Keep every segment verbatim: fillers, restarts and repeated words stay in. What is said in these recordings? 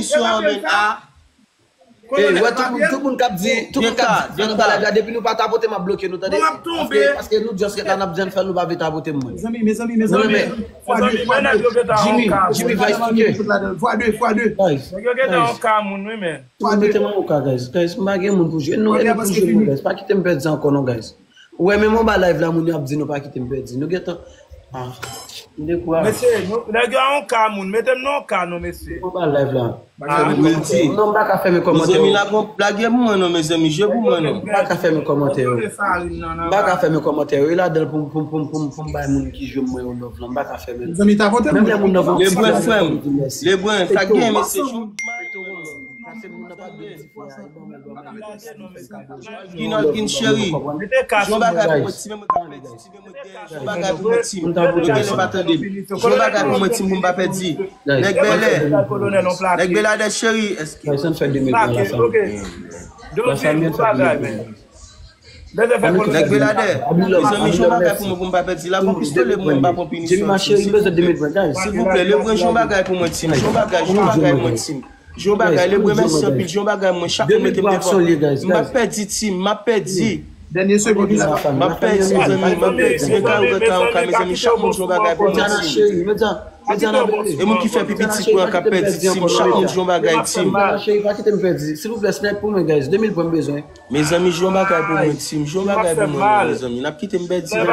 pinisyon an, men, a. Ey, wè, tout moun, tout moun k ap di, tout moun k ap di, fè nou pa live la, depi nou pa tapote, m ap bloke nou, tande? Paske, paske nou just ret la, n ap di ann fè l, nou pa vle tapote mwen. Mezanmi, mezanmi, mezanmi. Jimmy, Jimmy va eksplike. Fwa de, fwa de. Guys, guys. Mete m anwo ka, guys. Guys, m pa gen moun pou jwe. Nou, e nou pou jwe nou, guys. Pa kite m pèdi ankò, non, guys. Ou wè, menm anba live la, moun yo ap di nou pa kite m pèdi. Nou gentan. Ah, m dekouraje. Mesye, nou, nèg yo a yon ka, moun. Mete m nan yon ka, non, mesye. Anba live la. Ah, non, m pa ka fèmen kòmantè yo. Mezanmi, lage pou mwen, non, mezanmi. Jwe pou mwen, non. M pa ka fèmen kòmantè yo. M pa ka fèmen kòmantè yo. E ladan l pou, pou, pou, pou, pou m bay moun ki jwe m mwen yon love la. M pa ka fèmen. Mezanmi, ta vote. Menm lè moun nan vote. Lebren, frè m. Lebren, sa gen, mesye. Kin, Kin cheri. Jwe yon bagay pou mwen, ti men mwen ka pèdi, ti men mwen dèyè. Jwe yon bagay pou mwen, ti m. Mwen pa tande. Jwe yon bagay pou mwen, ti m, pou m pa pèdi. Nèg Bèlè. Nèg Beladè cheri. Èske. Nèg Beladè. Mezanmi, jwe yon bagay pou mwen, pou m pa pèdi. La, pran pistole mwen, m pa pran pinisyon. Silvouplè, Lebren, jwe yon bagay pou mwen, ti m. Jwe yon bagay, jwe yon bagay pou mwen, ti m. Jwe yon bagay, Lebren, mèsi anpil. Jwe yon bagay, mwen, chak moun mete m devan. M ap pèdi, ti m, m ap pèdi. M ap pèdi, mezanmi, m ap pèdi. Gen ka ou gen ka, mezanmi, chak moun jwe yon bagay pou mwen, ti m. E moun ki fè pi piti pou an k ap pèdi, ti m, chak moun jwe yon bagay, ti m. Cheri, pa kite m pèdi. Silvouplè, snipe pou mwen, guys. De mil pwen m bezwen. Mezanmi, jwe yon bagay pou mwen, ti m. Jwe yon bagay pou mwen, non, mezanmi. N ap kite m pèdi, non.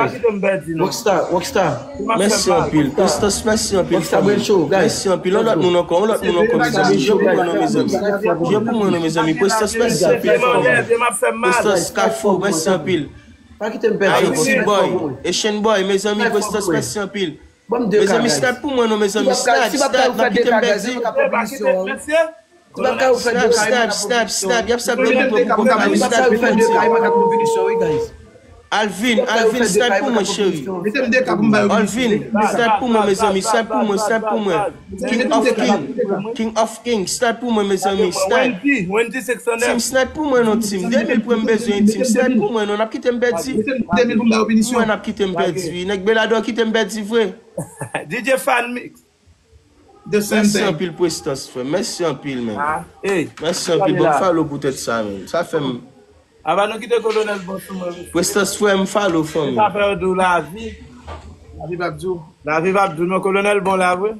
Rockstar, Rockstar. Mèsi anpil. Prestans, mèsi anpil, fanmi. Mèsi anpil. Yon lòt moun ankò, yon lòt moun ankò, mezanmi. Jwe pou mwen, non, mezanmi. Jwe pou mwen, non, mezanmi. Prestans, mèsi anpil, fanmi. Prestans, Kafou, mèsi anpil. Haiti Boy, Asian Boy, mezanmi, Prestans, mèsi anpil. Mezanmi, snipe pou mwen, non, mezanmi. Snipe, snipe, n ap kite m pèdi. Snipe, snipe, snipe, snipe. Y ap snipe mwen pou m pa pèdi. Snipe pou mwen, ti m. Alvin, Alvin, snipe pou mwen, cheri. Alvin, snipe pou mwen, mezanmi, snipe pou mwen, snipe pou mwen. King of King, King of King, snipe pou mwen, mezanmi, snipe. Ti m, snipe pou mwen, non, ti m. De mil pwen m bezwen, ti m, snipe pou mwen, non, n ap kite m pèdi. Mwen, n ap kite m pèdi, wi. Nèg Beladè kite m pèdi vre. D J Fan Mix. Mèsi anpil, Prestans, frè. Mèsi anpil, men. Mèsi anpil. Bon, m follow poutèt sa, men. Sa fè m. Ava nou kite Kolonèl Bon sou mwen, mesye. Prestans, frè, m follow, fanmi. Sa fè yo di w lavi. Lavi p ap di w. Lavi p ap di w, non, Kolonèl Bon la, vre.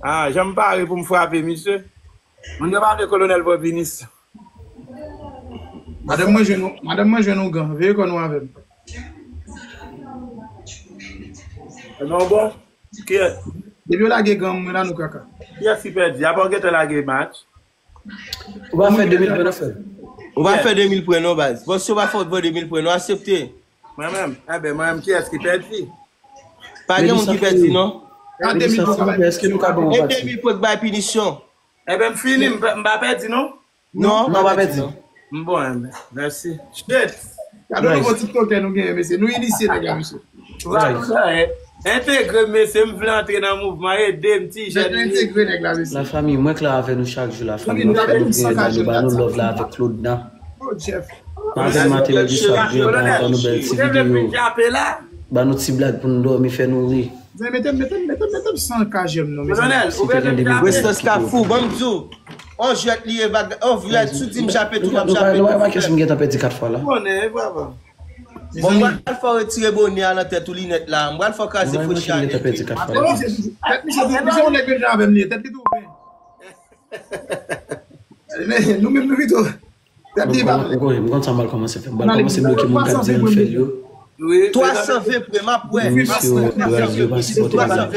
Ah, jan m pare pou m frape, misye. Moun yo pa vle Kolonèl Bon vini. Madanm mwen jwenn, madanm mwen jwenn ougan. Veye kò nou avè m. Ebyen, w bon? Kiyès? Depi yo lage gang, mwen la nou kaka. Kiyès ki pèdi? Apa w gentan lage match? Ou pa fè de mil pwen non, frè. Ou pa fè de mil pwen non, baz. Bon, si w pa fè de mil pwen non, aksepte. Mwen menm? Enben, mwen menm, kiyès ki pèdi? Pa gen moun ki pèdi, non. Melissa, silvouplè, èske nou ka ban yon pati? E de mil pwen k bay pinisyon. Enben, m fini, m pa, m pa pèdi, non? Non, non, pa pèdi. M bon, enben, mèsi. Shit! Gade yon nouvo tiktokè nou genyen, mesye. Nou inisye nèg la, mesye. Entegre m, mesye, m vle antre nan mouvman, ede m, ti jèn. Entegre nèg la, mesye. Lafanmi, mwen klè avè nou chak jou, lafanmi. Nou fè nou vye la, nou ba nou love la avèk Claude nan. Maten, maten, midi, swa, jodi a, ban nou bèl ti videyo. Ban nou ti blag pou nou dòmi, fè nou ri. Mete m, mete m, mete m, mete m san ka jèm non, mezanmi. Prestans Kafou, ban m di w. On jwèt li ye, on jwèt, si w di m chape tou, m ap chape tou. Nou pa remake si m gentan pèdi kat fwa la. Bon, m pral fè w retire bonè a nan tèt ou, linèt la. M pral fè w kraze fo chè a nèt wi. Tèt misye, misye yon nèg menm jan avè m li ye, tèt li tou pen. Men, nou menm nou pito. M konn sa m pral kòmanse fè. M pral kòmanse bloke moun k ap di ann fè l yo. Twa san ven pwen, m ap wè. Mèsi yo, baz, yo pa sipòte nou.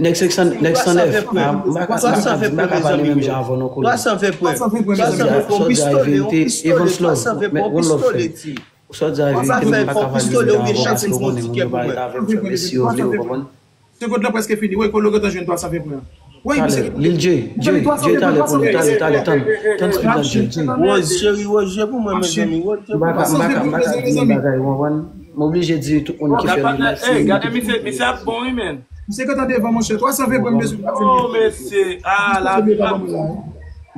Nèg senk san, nèg san nèf, m pa ka, m pa ka, m pa ka pale menm jan avè w non, Kolo. Twa san ven pwen. Twa san ven pwen, yon pistole, yon pistole, twa san ven pwen, yon pistole, ti. Sa w di a verite, men m pa ka pale menm jan avè w paske w konnen moun yo pa ret avè m, frè. Mèsi yo vle, ou konprann? Segonn nan prèske fini. Wi, Kolo gentan jwenn twa san ven pwen an. Wi, misye. Lil J, J, J, talè pou nou, talè, talè, tann, tann speed nan, J, J. Rose, cheri, Rose, jwe pou mwen, mezanmi. Rose, jwe pou mwen. M pa ka, m pa ka, m pa ka di yon bagay, ou konprann? M oblije di tout moun ki fè li mèsi. Ey, gade misye, misye ap bon, wi, men. Misye gentan devan, monchè. Twa san ven pwen m bezwen. Oh, mesye. Ah, la.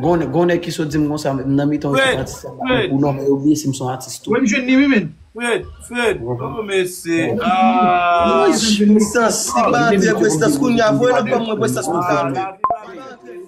Gon, gon nèg ki sot di m konsa, m nan mitan yon ekip atis la, ou non, men yo bliye si m se yon atis tou. Wi, m jwenn li, wi, men. Fred, Fred, oh, mesye. Ah. Prestans, li pa antre, Prestans, kounye a, voye lòt pa mwen, Prestans, pou fè antre.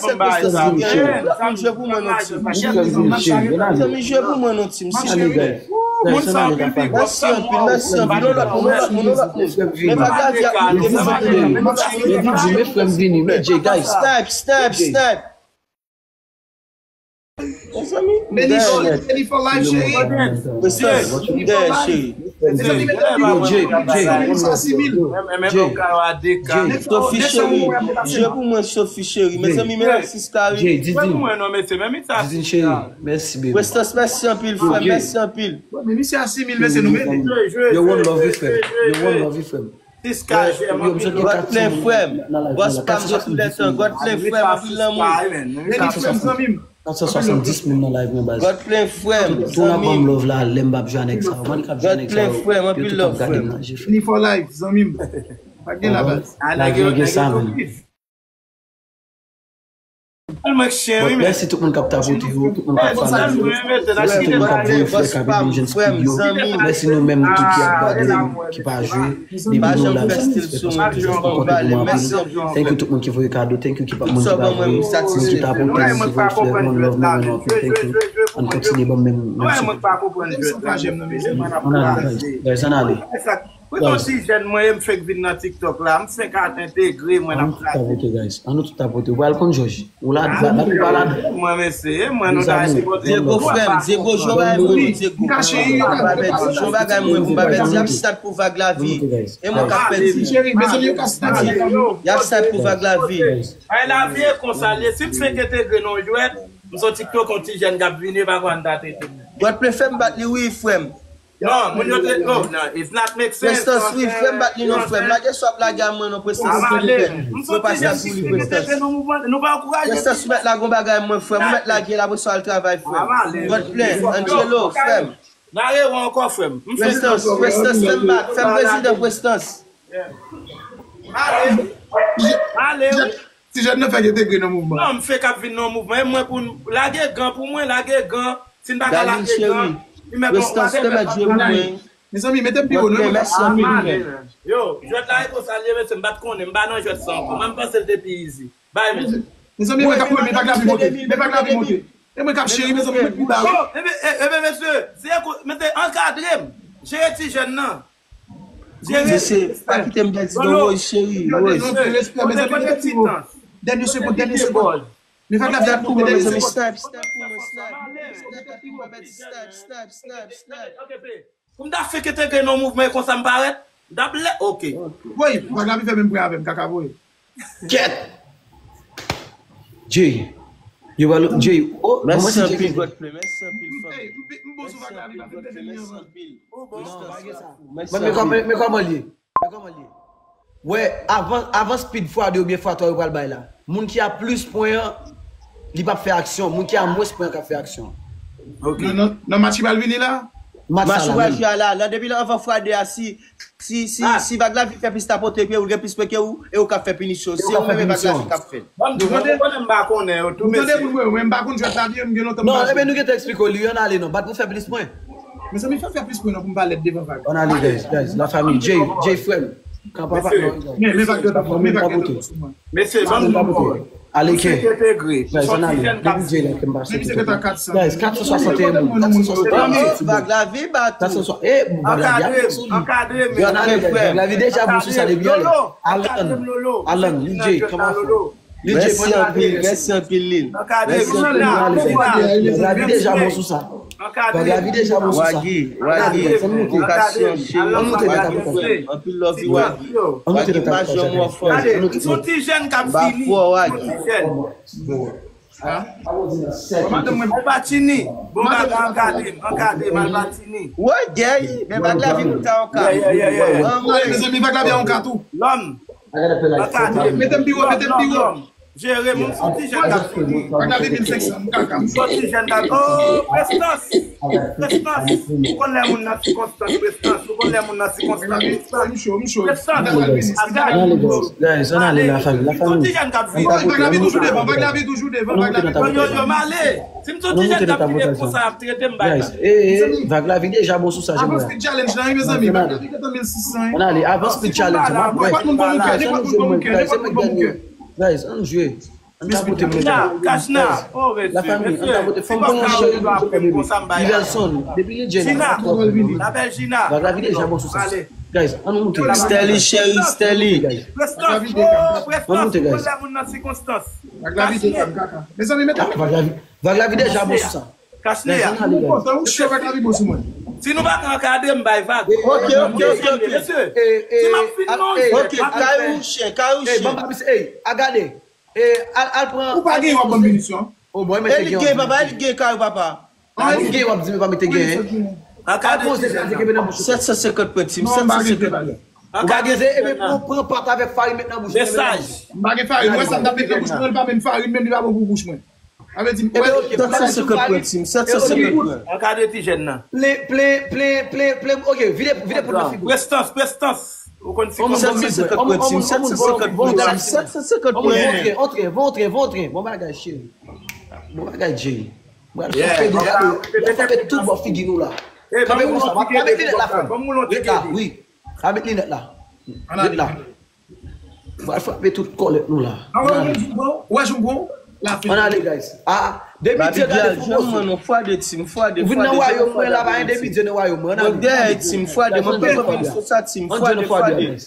Lòt moun jwe pou mwen non, timoun. Mezanmi, jwe pou mwen non, timoun, silvouplè. Mèsi anpil, mèsi anpil. Yon lòt moun, yon lòt moun, yon lòt moun. Men pa gade ak mwen, men pa gade. Men Didi, men frè m vini, men Jay, guys. Snipe, snipe, snipe. Mezanmi, Meni for, Meni for life, cheri. Meni for life. Meni for life. Mezanmi, mete Yo, Jay, Jay, Jay, Sophie cheri, jwe pou mwen Sophie cheri. Mezanmi, men sis ka wi. Jay, Didi. Didi cheri, mèsi baby. Prestans, mèsi anpil frè m, mèsi anpil. Men misye a sis mil, mesye, nou mete. Yo, one love wi frè m. Yo, one love wi frè m. Sis ka jwe, yo, m sot gen kat san moun nan live la. Bòs pa m, bòs tout lè tan. God plen frè m, anpil lanmou. Meni frè m, zanmi m. Kat san swasanndis moun nan live mwen, baz. God plen frè m, zanmi m. Tou n ap ban m love la, lè m p ap jwe a nèg sa yo. Mande k ap jwe a nèg sa yo. God plen frè m, anpil love frè m. Ni for life, zanmi m. Pa gen la, baz. Lage yo gen sa menm. Mèsi tout moun k ap tapote yo, tout moun k ap follow yo. Mèsi tout moun k ap voye flè, k ap ede m jwenn speed yo. Mèsi nou menm tou ki ap gade nou, ki pa jwe. Depi nou la, respè, paske toujou konte pou mwen anpil. Thank you tout moun ki voye kado, thank you ki pa moun ki pa voye, moun ki tapote, moun ki voye flè, one love, mwen renmen nou anpil, thank you. Ann kontinye ban m menm, menm sipò. Ann ale, guys, guys, ann ale. Pou yon ti jèn mwen ye, m fèk vin nan TikTok la, m fèk entegre, mwen ap kraze. Ann nou tout tapote, guys, ann nou tout tapote. Ou pral konn Jòj. Ou la, ou pa la. Mwen, mesye, mwen, nou ta sipoze. Diego frè m, Diego, jwe yon bagay mwen, Diego. Mwen pa pèdi, jwe yon bagay mwen, mwen pa pèdi. Y ap stat pou vag lavi. E mwen k ap pèdi. Cheri, mezanmi, yo ka stat. Y ap stat pou vag lavi. Ay, lavi e konsa l ye. Si m fenk entegre nan yon jwèt, m sou TikTok, yon ti jèn k ap vini, pa kwè n ta trete m. Bòt ple fè m bat li wi, frè m. Non, moun yo te, oh, non, it's not make sense. Prestans, wi, frè m bat li non, frè m. Lage sa w ap lage a mwen non, Prestans, silvouplè. Yo pa sa pou li, Prestans. Nou pa ankouraje. Prestans, ou mèt lage yon bagay mwen, frè m. Ou mèt lage l, apre sa w al travay, frè m. God plen, Angelo, frè m. N a rewa ankò, frè m. Prestans, Prestans, fè m bat, fè m prezidan, Prestans. Ale, ale, wi. Ti jèn nan fèk entegre nan mouvman. Non, m fèk ap vin nan mouvman. E mwen pou n lage gan pou mwen, lage gan. Si n pa ka lage gan, li mèt yon, Prestans, te mèt jwe pou mwen. Mezanmi, mete m pi wo, non, mwen. Mèsi anpil, frè. Yo, jwèt la e konsa l ye, mesye, m pa t konnen, m pa nan jwèt sa ankò. Mwen, m panse l te pi easy. Bay, mesye. Mezanmi, mwen k ap, men pa k lavi monte, men pa k lavi monte. E mwen k ap cheri, mezanmi, mwen pi ba wi. Oh, ebe, e, ebe, mesye, se, mete, ankadre m. Jere ti jèn nan. Mesye, pa kite m pèdi non, Rose, cheri, Rose. Respè, mezanmi, mete pi wo. Dènye segonn, dènye segonn. Men fèk la fè pou mwen, mezanmi, snipe, snipe pou mwen, snipe. Snipe pou mwen, snipe, snipe, snipe. Pou m ta fenk entegre nan mouvman e konsa m parèt, m t ap lè, oke. Woy, vag la vin fè menm bri avè m, kaka voye. Kèt! Jay. Yo ba Jay. Oh, mèsi anpil, God plen. Mèsi anpil, fanmi. Mèsi anpil, God plen. Mèsi anpil. Mwen, men kòman, men kòman l ye? Men kòman l ye? Wè, avan, avan speed fwa de oubyen fwa twa yo pral bay la. Moun ki a plis pwen an, li p ap fè aksyon. Moun ki a mwens pwen an k ap fè aksyon. Ok. Nan, nan, nan match ki pral vini la? Match sa la, wi. Match ou pral jwe a la, nan depi nan avan fwa de a, si, si, si, si vag la vin fè plis tapote ke ou, l gen plis pwen ke ou, e ou k ap fè pinisyon. Se ou menm e vag la vin k ap fè l. Ban m di w, mwen konnen m pa konnen yo tou, mesye. Mwen, mwen, mwen, m pa konn jwèt la byen, m gen lontan m pa jwe. Non, ebyen, nou gentan eksplike w li, ann ale non, bat pou fè plis pwen. Mezanmi, fè, fè plis pwen non pou m pa lèd devan vag. Ann ale, guys, guys, la fami, Jay, Jay, frè m. Kanpe pa, non, men, men vag yo t ap fò, men vag yo t ap fò sou mwen. Mesye, ban m di w, ale, Ken. Guys, ann ale. Depi Jay la, ke m pa soti. Guys, kat san swasanteyen moun, kat san swasanteyen moun soti. Vag la vin bat ou. Kat san swa, eh, vag la vin ap sou li. Yo, ann ale, guys, vag la vin deja bon sou sa depi ale. Alan, Alan, li Jay, kòman fè? Mèsi anpil, mèsi anpil, Lil. Mèsi anpil, Lil. Vag la vin deja bon sou sa. Vag la vin deja bon sou sa. Wagi, Wagi, edikasyon, cheri, Wagi, frè m. Anpil love, Wagi. Wagi, pa janm wè fò. Gade, m son ti jèn k ap vini. M son ti jèn. Ou pa tini. Bon bagay, ankadre m, ankadre m, al pa tini. Wè, gèy, men vag la vin pou ta yon ka. Mezanmi, vag la vin yon ka tou. Lòm. Mete m pi wo, mete m pi wo. Jere, m se yon ti jèn k ap vini. M se yon ti jèn k ap, oh, Prestans! Prestans! Ou konn lè moun nan sikonstans, Prestans. Ou konn lè moun nan sikonstans, Prestans. Prestans! Guys, ann ale la fanmi, la fanmi. Ann tapote, ann moute nan tapotaj la. Yo, yo, m ale. Si m se yon ti jèn k ap vini konsa, y ap trete m bay la. Guys, eh, eh, vag la vi deja bon sou sa, jere. Avans speed challenge la, wi, mezanmi. Ann ale, avans speed challenge la. Nenpòt moun pran bouke, nenpòt moun pran bouke, nenpòt moun pran bouke. Guys, ann jwe. Ann tapote mwen. Kachna, oh, mesye, mesye. Iverson, depi li Jina, la bèl Jina. Vag la vi deja bon sou sa. Guys, ann moute. Stelly, cheri, Stelly. Prestans, oh, Prestans, ou konn lè moun nan sikonstans. Vag la vi deja bon sou sa. Kachne a. Si nou pa ka ankadre m bay vag. Ok, ok, ok, ok. Mesye, si m ap fin manje, ok, kay ou chen, kay ou chen. Ban m pa pise, ey, a gade. E, al, al pran. Ou pa gen w ap ban m pinisyon. Oh, boy, mete gen, papa, el gen kay ou, papa. Ou gen w ap di m pa mete gen. Al poze sa kenbe nan bouch ou. Sèt san senkant pwen, team, sèt san senkant pwen. Ou pa gen ze, epi pran, pran pat avèk farin met nan bouch ou. Mesaj. M pa gen farin, mwen sa m t ap met nan bouch mwen, li pa menm farin, menm li pa bon pou bouch mwen. Sa vle di, sèt san senkant pwen, team, sèt san senkant pwen. An ka de ti jèn nan. Plen, plen, plen, plen, plen, ok, vide, vide poud nan figi w. Prestans, prestans. Ou konn si sèt san senkant pwen, team, sèt san senkant pwen, team, sèt san senkant pwen. Antre, antre, antre, antre. Bon bagay, cheri. Bon bagay, Jay. Mwen frape nou, gade. Mwen frape tout bò figi nou la. Kanpe konsa, mwen frape linèt la, fanm. Ret la, wi. Ka met linèt la. Ret la. Pral frape tout kòlèt nou la. Ann ale, guys. Ah, depi dye gade fò mwen non fwa de team, fwa de, ou vin nan wayòm mwen la, pa gen depi dye nan wayòm mwen. Ann ale. Dèyè team, fwa de, mwen pèp mwen vin sou sa team, fwa de, fwa de.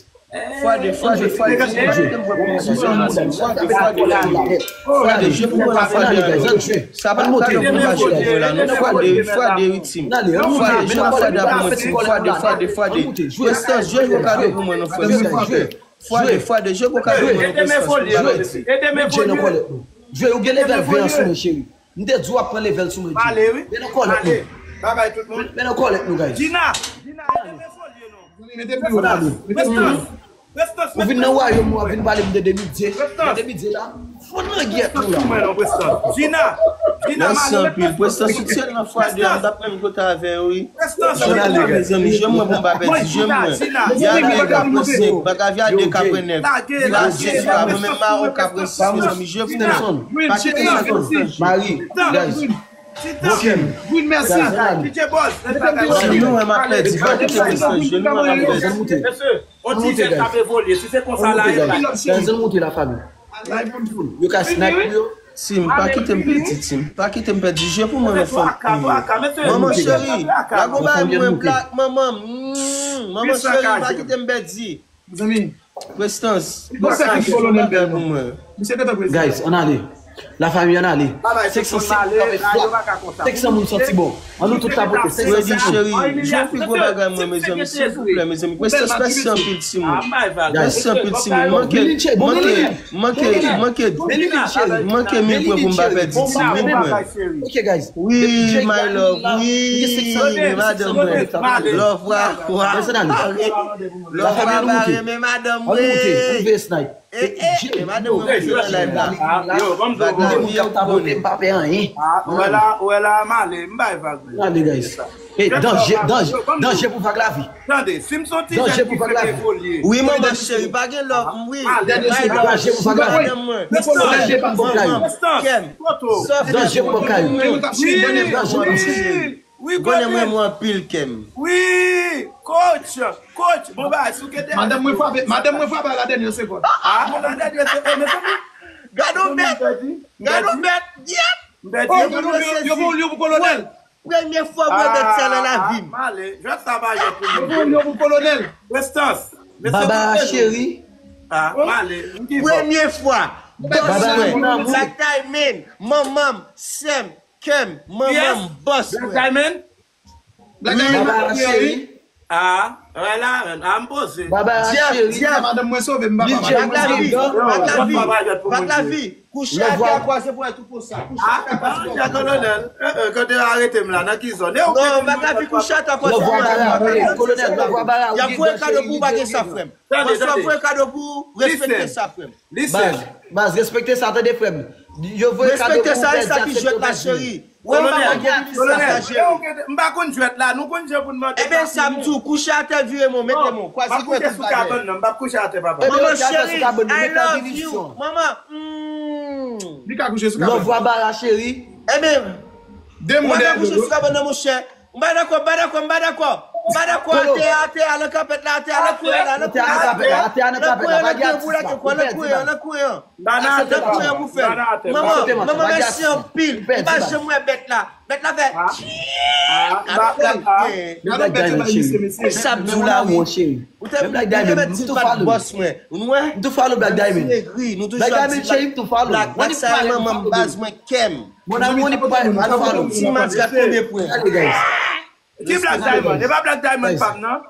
Fwa de, fwa de, fwa de, fwa de, fwa de, fwa de, fwa de, fwa de, jwe pou mwen, fwa de, sa pa, pa de pou mwen la, non, fwa de, fwa de, wi, team. Fwa de, jwe, fwa de, pou mwen, team, fwa de, fwa de, fwa de. Prestans, jwe pou kado pou mwen, non, frè, jwe. Fwa de, fwa de, jwe pou kado pou mwen, non, Prestans, pou kado, team. Jwe, ou gen level ven an sou mwen, cheri. M te di w ap pran level sou mwen, Jay. Men nan kòlèt nou. Men nan kòlèt nou, guys. Jina, Jina, ede m evolye non. Ou vin nan wayòm mwen, w ap vin pale m de demi dye. De demi dye la. Fò nan gyèt nou la. Jina, Jina, mèsi anpil. Prestans, ou tèlman fwa de, m t ap menm kote avè w, wi. Jina, mezanmi, jwe mwen pou m pa pèdi, jwe mwen. Yade kaprense, bagay yade kaprenèk. Mwen menm mawon kaprense, mezanmi, jwe pou mwen. Pa kite sa konn. Mari, guys. Titan, Green, mèsi. D J Boss, si nou wè m ap pèdi, pa kite m sanje, nou wè m ap pèdi. Mesye, on ti jèn k ap evolye, si se konsa la ye, guys, ann moute la fanmi. Yo ka snipe pou yo. Team, pa kite m pèdi, team. Pa kite m pèdi, jwe pou mwen, non, fanmi. Manman cheri, la gon bagay mwen, black, manman. Manman cheri, pa kite m pèdi. Mezanmi. Prestans, bon, se ki kolonèl bèl pou mwen. Misye te tankou Guys, ann ale. La fanmi, ann ale. Senk san senk, senk san moun santi bon. Ann nou tout tapote. Fredi cheri, jwe pi gwo bagay mwen, mezanmi, silvouplè, mezanmi. Prestans, mèsi anpil, timoun. Mèsi anpil, timoun. Manke, manke, manke, manke mil pwen pou m pa pèdi, timoun, mil pwen. Ok, guys. Wi, my love, wi, madanm mwen. Love, wa, wa. Love, wa, pa renmen madanm mwen. Ann veye snipe. Eh, eh, men madanm mwen monte nan live la. Vag la vi ap bon. Ou wè la, ou wè la, m ale, m bay vag mwen. Gade, guys. Eh, danje, danje, danje pou vag la vi. Tande, si m se yon ti jèn ki fèk evolye. Wi, manman cheri, pa gen love, wi. Danje pou vag la vi. Madanm mwen. Danje pou vag la vi. Kèm. Danje pou vag la vi. Wi, wi. Wi, coach, coach, bon bagay, si w gen dènye. Madanm mwen frape, madanm mwen frape a la dènyè segonn. Ah, a la dènyè segonn, mezanmi. Gade yon bèt, gade yon bèt, yèp. Oh, gade yon, yo voye yon pou kolonèl. Premye fwa m wè bèt sa nan lavi m. Male, jwèt sa pa jwèt pou mwen. Yo voye yon pou kolonèl. Prestans. Baba cheri. Ah, male, m ki fò. Premye fwa. Bòs mwen, Black Diamond, manman m, sè m, kè m, manman m, bòs mwen. Black Diamond? Black Diamond, baba cheri. Ah, wè la, ah, m poze. Baba Jeff, cheri. Jeff. Madanm mwen sove m, papa. Bag lavi, bag lavi, bag lavi. Kouche atè, kwaze pou wè tou konsa. Kouche atè, kwaze pou wè. Kolonèl, kote yo arete m la, nan ki zòn? Non, bag lavi, kouche atè, kwaze pou wè. Kolonèl, lèvwa bara. Y ap voye kado pou ou, pa gen sa, frè m. Tande, tande. Pase w ap voye kado pou ou, respekte sa, frè m. Listen. Baz, baz, respekte sa, tande, frè m. Yo voye kado pou ou, sa ki jwèt la, cheri. Wè, m pa konn jwèt la, sa, cheri. M pa konn jwèt la, nou konn jan pou n mande. Eben, sa m di w, kouche atè, vire men w, mete men w, kwaze pou wè tout bagay. M p ap kouche sou kabann, non, m p ap kouche atè, papa. Manman cheri, I love you. Manman, mm. Li ka kouche sou kabann. Lèvwa bara, cheri. Eben, ou pa ka kouche sou kabann, non, monchè. M pa dakò, m pa dakò, m pa dakò. M pa dakò, atè a, atè a, nan kapèt la, atè a, nan kouran la, nan kouran la, atè a, nan kapèt la, atè a, nan kapèt la, pa gen atis la. Nan kouran, nan kouran. Nan kouran pou fè. Manman, manman, mèsi anpil. M pa janm wè bèt la. Bèt la fè. Gade bèt la, mesye, mesye. Sa m di w la, wi. Ou te, ou te mèt di Black Boss mwen. Ou wè? M tou follow Black Diamond. Black Diamond, cheri, m tou follow. Black, Black sa e manman m, baz mwen, kè m. Mon amour, ni pa, pa follow. Ti match gad konbyen pwen. Gade, guys. Ki Black Diamond? E pa Black Diamond pa m, non?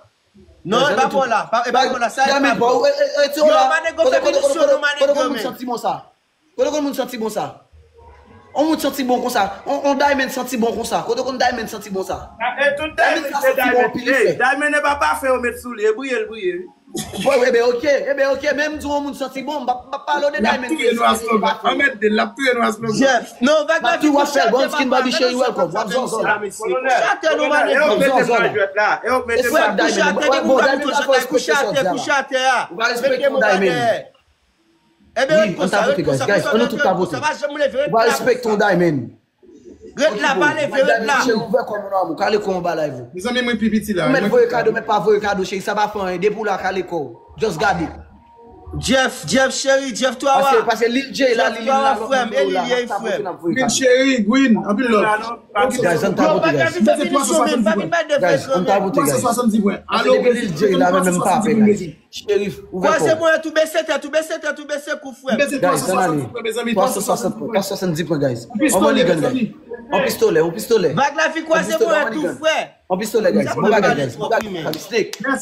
Non, e pa bon la. E pa bon la. Sa e pa bon. Non, pa nego fè minisyon, non, ma nego, men. Kote konn moun santi bon sa? On moun santi bon konsa? On, on Diamond santi bon konsa? Kote konn Diamond santi bon sa? E tout Diamond se Diamond. Diamond e pa pafen yo met sou li, e briye l briye. Bon, ebe, oke, ebe, oke, men m di w on moun santi bon, m p ap, m p ap pale w de Diamond. L ap touye nou a slogan. Anmède l, l ap touye nou a slogan. Jeff, non, Black Diamond, kouche atè, papa, men non, sa pa sa, mesye. Kouche atè, non, ma nego. Kouche atè, nego, kouche atè, kouche atè a. Mete men w atè. Ebe, ret konsa, ret konsa, konsa, ret konsa, pa janm leve, ret la konsa. Ret la, pa leve, ret la. Cheri, ouvè kò w, mon amour, kale kò w anba live ou. Mezanmi, mwen pi piti la. Ou mèt voye kado, mèt pa voye kado, cheri, sa pa fè anyen. Depi w la, kale kò w. Just gade. Jeff, Jeff, cheri, Jeff twa wa. Paske, paske Lil J la, Lil la, frè m, e Lil ye, frè m. Lil cheri, Gwin, anpil love. Guys, ann ta vote, guys. Guys, ann ta vote, guys. Paske depi Lil J la, menm m pa pè, guys. Cherif, ouvè kò w. Kwaze mwen, tou bese tèt, tou bese tèt, tou bese kou, frè m. Guys, ann ale. Twa san swasant pwen, twa san swasanndis pwen, guys. On Mulligan, guys. On pistolè, on pistolè. Bag lavi, kwaze mwen, tou, frè. On pistolè, guys. Bon bagay, guys. Bon bagay.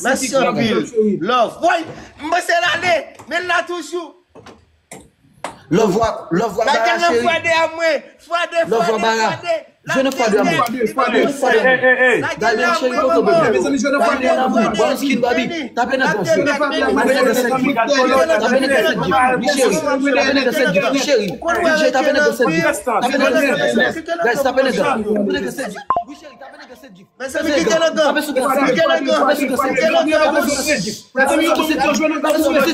Mèsi anpil. Love. Woy, m panse l ale, men l la toujou. Love wa, love wa bara, cheri. Fwade a mwen. Fwade, fwade, fwade. Jwenn fwade a mwen. Jwenn fwade a mwen. Diamond cheri, kote w bebe? Mezanmi, jwenn fwade a mwen. Brown skin Barbie. Tape nan gaz. Tape nan gaz sèt gif. Tape nan gaz sèt gif. Wi, cheri. Tape nan gaz sèt gif. Wi, cheri. Wi, cheri, tape nan gaz sèt gif. Tape nan gaz sèt gif. Guys, tape nan gaz. Tape nan gaz sèt gif. Wi, cheri, tape nan gaz sèt gif. Mezanmi, kite nan gang. Tape sou gaz. Kite nan gang. Tape sou gaz. Tape sou gaz. Tape sou gaz.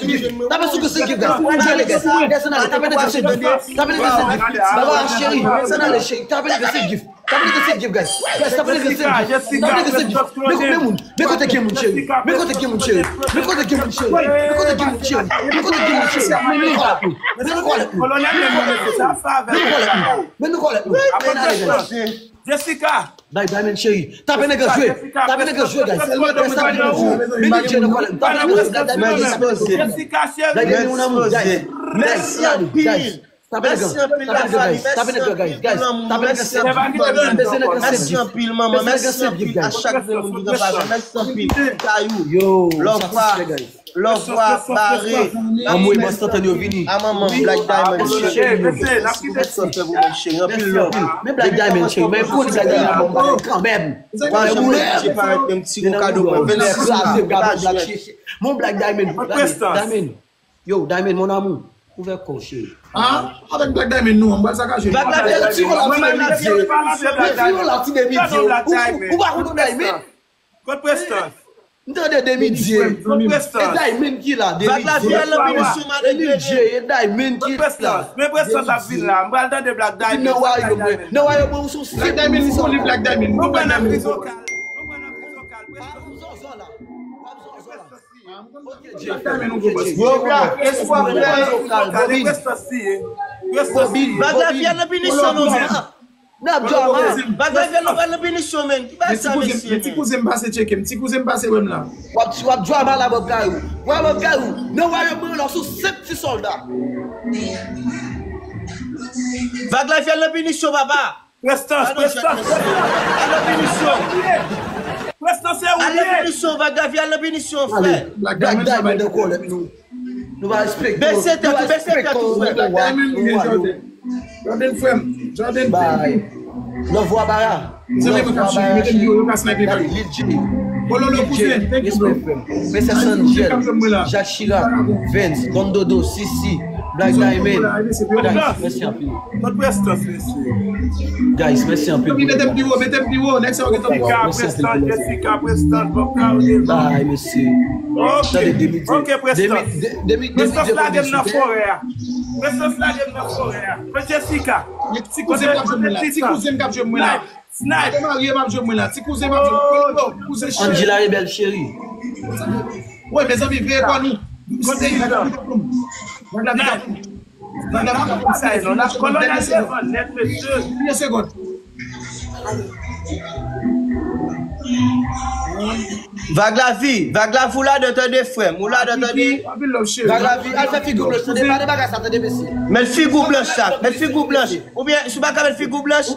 Tape sou gaz, guys. Ann ale, guys. Guys, ann ale. Tape nan gaz sèt gif. Tape nan gaz sèt gif. Baba cheri. Ann ale, cheri. Tape nan gaz sèt gif. Tape nan gaz sèt gif, guys. Guys, tape nan gaz sèt gif. Tape nan gaz sèt gif. Men kote moun. Men kote gen moun, cheri. Men kote gen moun, cheri. Men kote gen moun, cheri. Men kote gen moun, cheri. Men kote gen moun, cheri. Men nou kòlèt nou. Men nou kòlèt nou. Men nou kòlèt nou. Men nou kòlèt nou. Men ann ale, guys. Jessica. Bay Diamond cheri. Tape nèg la jwe. Tape nèg la jwe, guys. Tape nèg la jwe. Men Lil J nan kòlèt. Tape nèg la jwe. Diamond, mon amour, guys. Mèsi anpil, guys. Tape nèg la. Tape nèg la, guys. Guys, tape nèg la. Mèsi anpil, manman. Mèsi anpil a chak grenn moun ki gen pa. Mèsi anpil. Kayou. Yo, love wa. Love wa bare. Anmwey, bòs antann yo vini. A manman, Black Diamond, cheri. Mèsi anpil, love. Men Black Diamond, cheri. Men pou Black Diamond, bon, kanmenm. Mwen janm mete parèt menm ti gwo kado mwen. Vennsis la. Mon Black Diamond. Diamond. Yo, Diamond, mon amour. Ouvè kò w, cheri. Ah, avèk Black Diamond, non, m pral sakaje. Black Diamond, ti gwo la, ti gwo la, ti gwo la, ti gwo la. Ou pa konn Diamond? Kot prestans? M tande Demi Dye. Kot prestans? E Diamond ki la, Demi Dye. Bag la vyèl nan pinisyon, malere. Demi Dye, e Diamond ki la. Kot prestans? Men prestans ap vin la. M pral tande Black Diamond. Nan wayòm mwen. Nan wayòm mwen, ou se yon Black Diamond, ou se yon Black Diamond. Nou pran nan prizon kal. Nou pran nan prizon kal. Prestans. Black Diamond, nou gwo bòs. Yo, bra, eswa, bra. Bobby. Bobby. Bag la vyèl nan pinisyon, non, men. N ap drama. Bagay fè nou pral nan pinisyon, men. Ki bagay sa, mesye, men? Ti kouzen m pase tcheke m. Ti kouzen m pase wè m la. W ap, w ap drama la, Bob Kayou. Wè, Bob Kayou. Nan wayòm mwen, lòs ou senk ti sòlda. Vag la fè nan pinisyon, papa. Prestans, prestans. Al nan pinisyon. Prestans se ou ye. Al nan pinisyon, Vag Lavi, al nan pinisyon, frè. Black Diamond, sa bay pwoblèm. Nou pa respekte w. Bese tèt ou, bese tèt ou, frè. Black Diamond, ou gen Jordan. Jordan, frè m. Jordan, thank you. Love Wabara. Love Wabara. Lil J. Lil J, respè, frè m. Princess Angel, Jacques Chirac, Vens, Don Dodo, Sisi, Black Diamond. Guys, mèsi anpil. Guys, mèsi anpil pou love la. Mèsi anpil pou love la. Jessica, Preston, Bob Carl, Devan. Ay, mesye. Tande, de mil dizuit. Ok, Preston. Preston lage m nan forè a. Preston lage m nan forè a. Mwen Jessica. Ti kouzen k ap jwenn mwen la. Ti kouzen k ap jwenn mwen la. Snipe. Mwen marye m ap jwenn mwen la. Ti kouzen m ap jwenn mwen. Kouzen cheri. Angie la rebèl cheri. Wi, mezanmi, veye kò nou. Kote li la? Vag Lavi k ap Sa e non, la kolonèl devan nèt, mesye. Dènye segonn. Vag Lavi, Vag Lavi, ou ladan tande, frè m, ou ladan tande. Anpil love, cheri. Vag Lavi, al fè figi w blanch, tande, pa de bagay sa, tande, mesye. Met figi w blanch, sa, met figi w blanch. Oubyen, si w pa ka met figi w blanch,